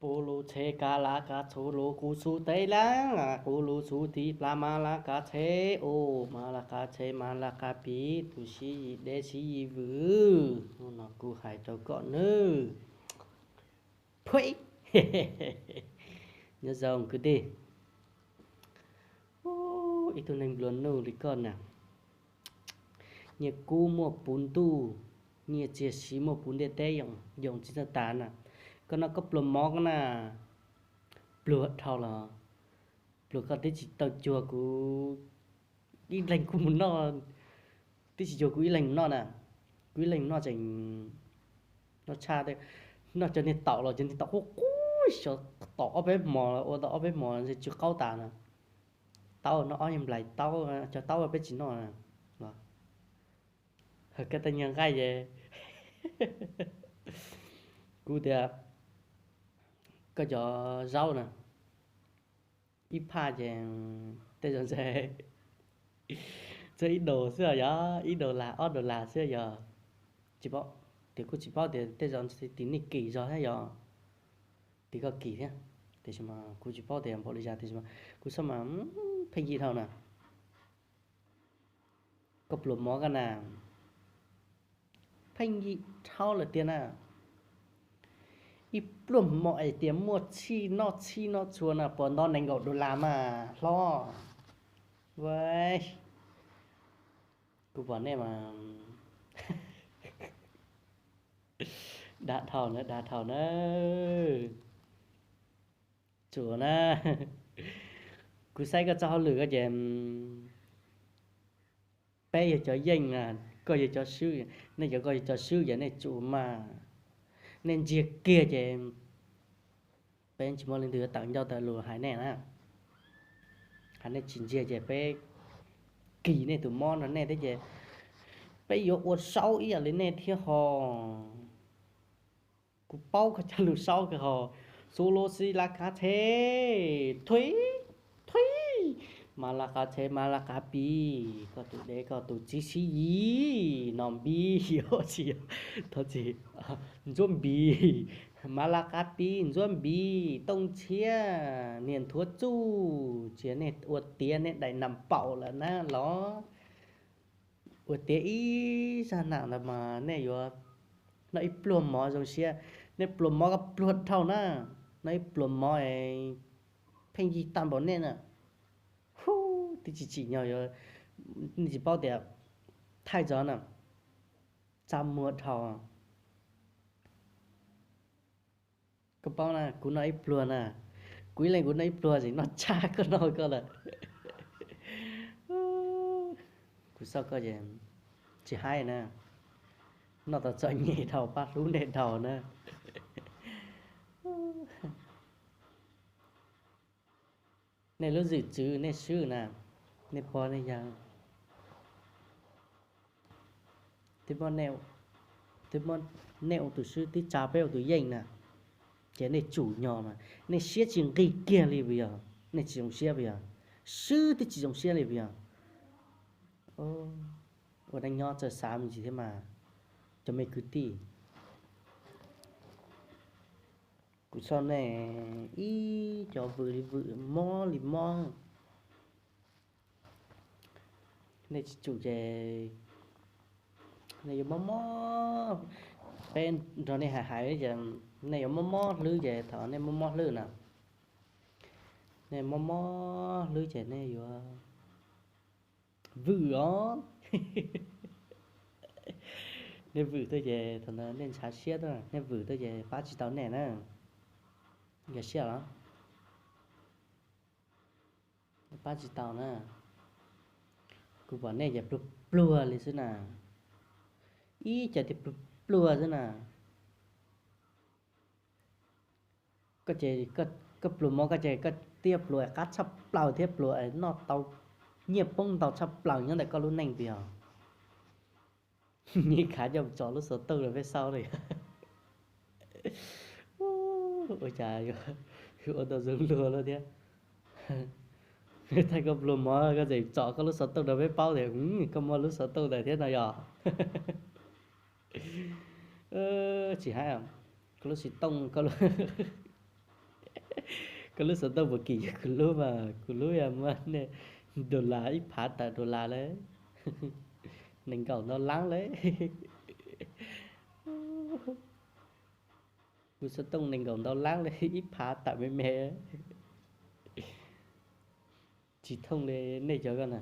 Kuv lub tsheb kav lav kav txhu lub kuv xub teb laab, kuv lub xub tiv plas mas lav kav tsheb os, mas lav kav tsheb mas lav kav piv, tus sib yim deb sib yim vwm. Hnub no kuv hais rau koj nawb. Phuj, nyob zoo kwv tij. Ib tug neeg nplua nuj li koj na, nyiaj kub muaj puv ntuj, nyiaj txiag siv muaj puv ntiaj teb, yoom tsis txawj tas na. Koj no koj pluas mov koj na, pluas dhau los, pluas koj twb tsis tau cuag kuv ib leeg kuv mus noj, twb tsis cuag kuv ib leeg mus noj na. Kuv ib leeg mus noj tseem noj tshaj, noj cov niag taum los cov niag taum qub qub, xyov tom ob peb hmos, ua tau ob peb hmos ntshe tsw qaub tas na. Taub noj ob yag nplais taub, cov taub peb tsis noj na. Koj tej nyuag nqaij ces kuv tias koj cov zaub na, ib phaj ces tej zaum ntshe txog ib daus xwb yog, ib daus las ob daus las xwb yog. Tsis paub, tias kuj tsis paub tias tej zaum tim nej kim zog thiab yog tim koj kim thiab, tiam sis mas kuv tsis paub tias npaum li cas, tiam sis mas kuv xav mas pheej yig dhau na. Koj pluas mov koj na, pheej yig dhau lawm tiag na. Ib pluag mov es tias muaj txhij noj txhij noj txhua na, puas nto nees nkaum daus las mas hlob. Kuv pom nej mas dav dhau na, dav dhau na. Tsuas na, kuv saib koj txoj hauj lwm koj ces peb yog cov yeej, koj yog cov swb, nej cov koj yog cov swb ces nej tsum mas, nej ntsiag kiag ces peb tsis muaj leej twg yuav tawm ncauj tawm lus hais nej na. Hais nej tsis ntsiag ces peb kis nej tus mob no nej thiab ces peb yuav ua saub ib yam li nej thiab ho. Kuv paub koj cov lus saub kawg ho. Xub lub xib laj kab tsheb, thuib, thuib, mas laj kab tsheb mas laj kab pis, koj tus dev koj tus txiv sib yim, no npib, tsis, thov txim, ntsuab npis, mas laj kab pis ntsuab npis, tooj ntshiab, niag nthuav txuj, tsis yog nej ua tiav nej daim nam paum lawm na los. Ua tiav ib zaj nam ntawd mas nej yuav noj ib pluag mov zoo siab, nej pluas mov koj pluag dhau na, noj ib pluas mov es pheej yig tag npaum nej na. Hu, twb tsis tsim nyog yuav, nej tsis paub tias thaij txog na, txaj muag dhau. Koj paub na, kuv noj ib pluag na, kuv ib leeg kuv noj ib pluag tseem noj tshaj koj noj koj lawm. Kuv xauj koj ces tsis haib na, noj tau txom nyem dhau pab hlub nej dhau na. Nej lub zwm txwv nej swb na, nej pog nej yawg, twb muab nej ua tus swb twb tsa peb ua tus yeej na, ces nej tsum nyog mas nej siab tsis nqig kiag li puas yog? Nej tsis zoo siab puas yog? Swb twb tsis zoo siab li puas yog? Ua neej nyob txawj xav me ntsis thiab mas, cov me kwv tij. Kuv txhob nej ib co vwm li vwm mob li mob. Nej tsis tsum ces nej yuav mob mob. Peb nrog nej hais hais ces nej yuav mob mob hlwb ces thaum nej mob mob hlwb na, nej mob mob hlwb ces nej yuav vwm os. Nej vwm tuaj ces thaum ntawd nej ntshav siab tuaj, nej vwm tuaj ces pab tsis tau nej na. Nkag siab los? Pab tsis tau na. Kuv pom nej ces pluag pluag li xwb na. Ib co tias pluag pluag xwb na. Koj ces, koj pluas mov koj ces koj twb pluas qab tshaj plaws thiab pluas noj tau nyiaj poob ntau tshaj plaws nyob ntawm koj lub neej puas yog? Nyiaj khav coj tso lub xov tooj rau peb saub li. Ua cas ua tau zoo luag luaj thiab. Thaij koj pluas mov koj tseem tso koj lub xov tooj rau peb paub tias koj muaj lub xov tooj ntawd thiab no yog? Tsis hais, koj lub xov tooj, koj lub, Koj lub xov tooj puas kim yog kuv lub mas, kuv lub yog muaj nej dollar, ib phav tawm dollar lawm, nees nkaum ntau lab lawm. Kuv xov tooj nees nkaum ntau lab li, ib phav tawm me me. Tsis thooj li nej cov ko na,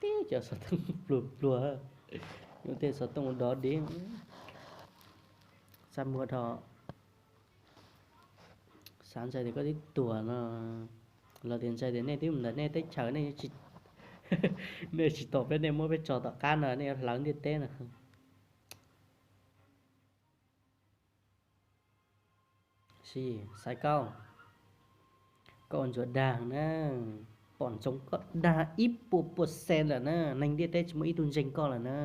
tib cov xov tooj pluag pluag, tej xov tooj dov div, xav muag dhau. Xav ntshai tias koj twb tuag no, los tias ntshai tias nej twb mus ntawm nej teb chaws, nej tsis tau peb, nej muab peb tso tom qab no nej yuav hlawv ntiaj teb no. Xaiv Kauj, koj ua ntsuag dag na, pom ntsoov koj dag ib puas puas xees lawm na, neeg ntiaj teb tsis muaj ib tug ntseeg koj lawm na.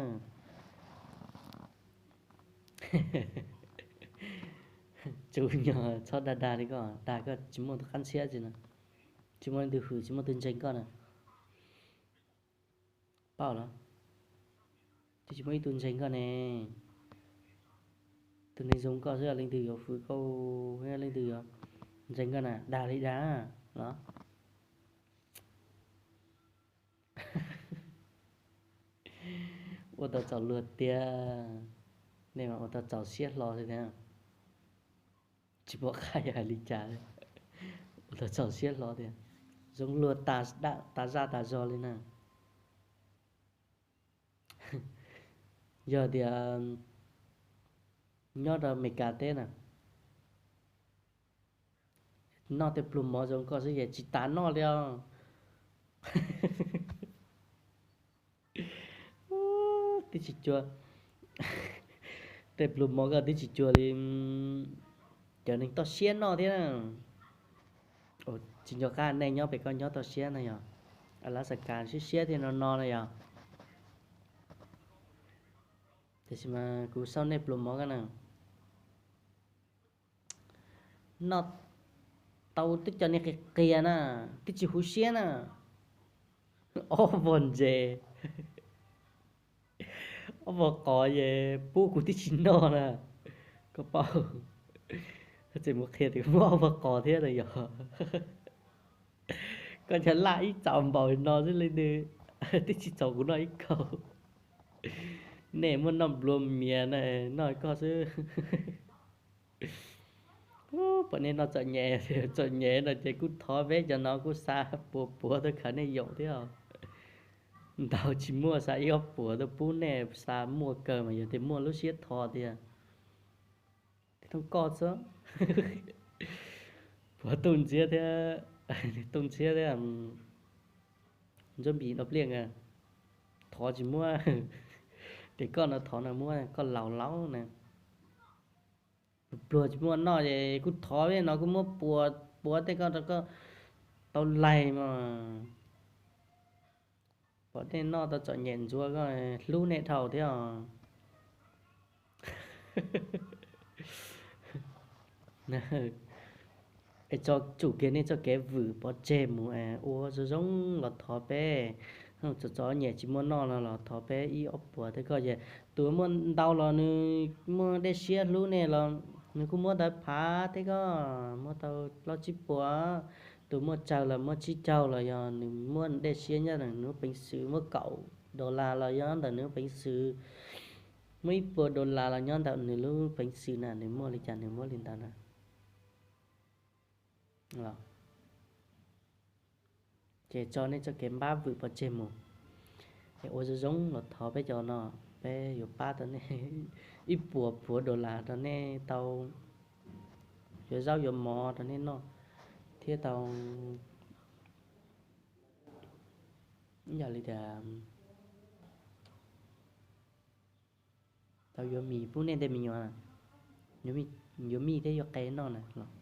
Tsuas yog txhob dag dag li koj, dag koj tsis muaj tus qab ntxhiab tsi no, tsis muaj leej twg hwm, tsis muaj tus ntseeg koj na. Paub los, twb tsis muaj ib tug ntseeg koj ne. Tus neeg zoo koj xwb leej twg yuav hwm koj, leej twg yuav ntseeg koj na, dag li dag los. Ua tau txaus luag tiag, nej mas ua tau txaus siab hlo li thiab. Tsis pom qab yog hais li cas, ua tau txaus siab hlo tiag, zoo luag tas zaj tas zog li na. Yog tias nyob rau Amelikas teb na, noj tej pluag mov zoo koj xwb ces tsis tas noj li os. Twb tsis cuag, tej pluag mov koj twb tsis cuag li cov neeg toj siab noj thiab. Tsis nco qab nej nyob pem koj nyob toj siab no yog, Alaska siab siab thiab no no na yog. Tiam sis mas kuv xauj nej pluag mov koj na, noj tau twb cov niag qias qias na, twb tsis huv siab na. Ob vog ntses, ob vog qos es pub kuv twb tsis noj na. Koj paub, tseem mus qhia tias muaj ob vog qos thiab no yog. Koj cov laj ib txaus npaum no xwb leej twg twb tsis txaus kuv noj ib kaug. Nej muab noj nplua mias na, noj koj xwb. Pom nej noj txom nyem, txom nyem no ces kuj thov peb cov no kuj xa puas puav tuaj khaws nej yaum thiab. Ntau tsis muaj, xa ib ob puas tuaj pub nej xa muaj kawg mas yog tias muaj lub siab thov tiag. Tib thooj koj xwb, puav Tooj Ntxhiab thiab, Tooj Ntxhiab thiab Ntsuab Npis Dau Pliaj a, thov tsis muab. Ces koj no thov no muab, koj laus laus na. Pluag tsis muaj noj ces kuj thov no kuj muab puas puav tej ko rau koj tau laig mas. Pom nej noj tau txom nyem ntxuav koj, hlub nej dhau thiab os. Es tso tsum kiag nej txoj kev vwm pov tseg mus, ua zoo zoo los thov peb. Txom txom nyem tsis muaj noj no los thov peb ib ob puas tej ko ces tus muaj ntau los nws muaj dej siab hlub nej los nws kuj muab tau phav tej ko, muab tau plaub tsib puas. Tus muaj tsawg los muaj tsib caug los yog nws muaj dej siab nyob ntawm nws lub peev xwm, muaj kaum dollar los yog ntawm nws lub peev xwm, muaj ib puas dollar los nyob ntawm nws lub peev xwm na, nws muaj li cas nws muab li ntawd na. Ces tso nej txoj kev npab vwm pov tseg mus, es ua zoo zoo los thov peb cov no, peb yuav pab tau nej ib puas puav dollar rau nej tau yuav zaub yuav mov rau nej noj, thiab tau yam li tias tau yuav mis pub nej tej me nyuam, yuav mij thiab yuav qe noj na los,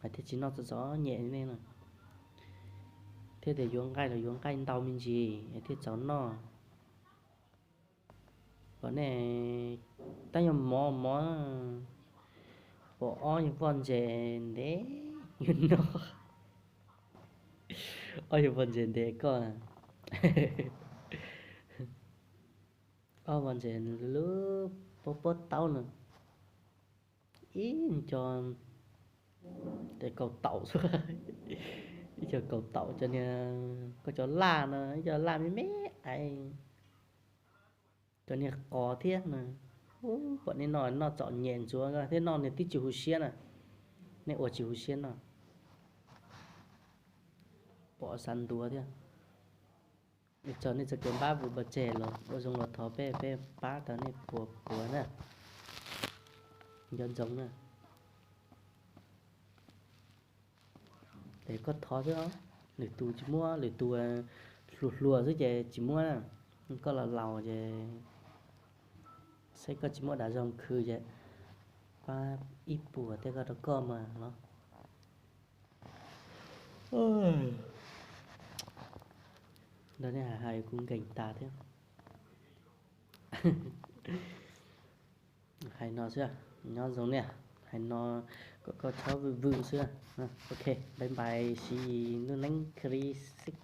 hais thiaj tsis noj txom txom nyem nej no, thiab tias yuav nqaij los yuav nqaij ntau me ntsis es thiaj txaus noj. Pom nej tab yog mov mov, pom ob yawg poj ntses ntev yuav noj, ob yawg poj ntses ntev koj, ob poj ntses lub pob pob taub no, ib co Ces kaus taum xwb. Ib co kaus taum, cov niag, koj cov laj no ib co laj me me aiv, cov niag qos thiab na. Ub, pom nej noj, noj txom nyem ntsuav thiab, noj niag twb tsis huv siab na. Nej ua tsis huv siab noj, pom xav ntuav thiab. Txog nej txoj kev npab vwm pov tseg los ua zoo los thov peb, peb pab tau nej puas puas na. Nco ntsoov na. Ces koj thov xwb, lwm tus tsis muab, lwm tus hluas hluas xwb ces tsis muab na. Koj laus laus ces saib koj tsis muaj dav zoo khwv ces pab ib puas tej koj rau koj mas los. Nrog nej hais hais kuv nkees tas thiab. Hais no xwb, nyob zoo nej, hais no kom koj txhob vwm vwm xwb. Ok, bye bye, see you next clip.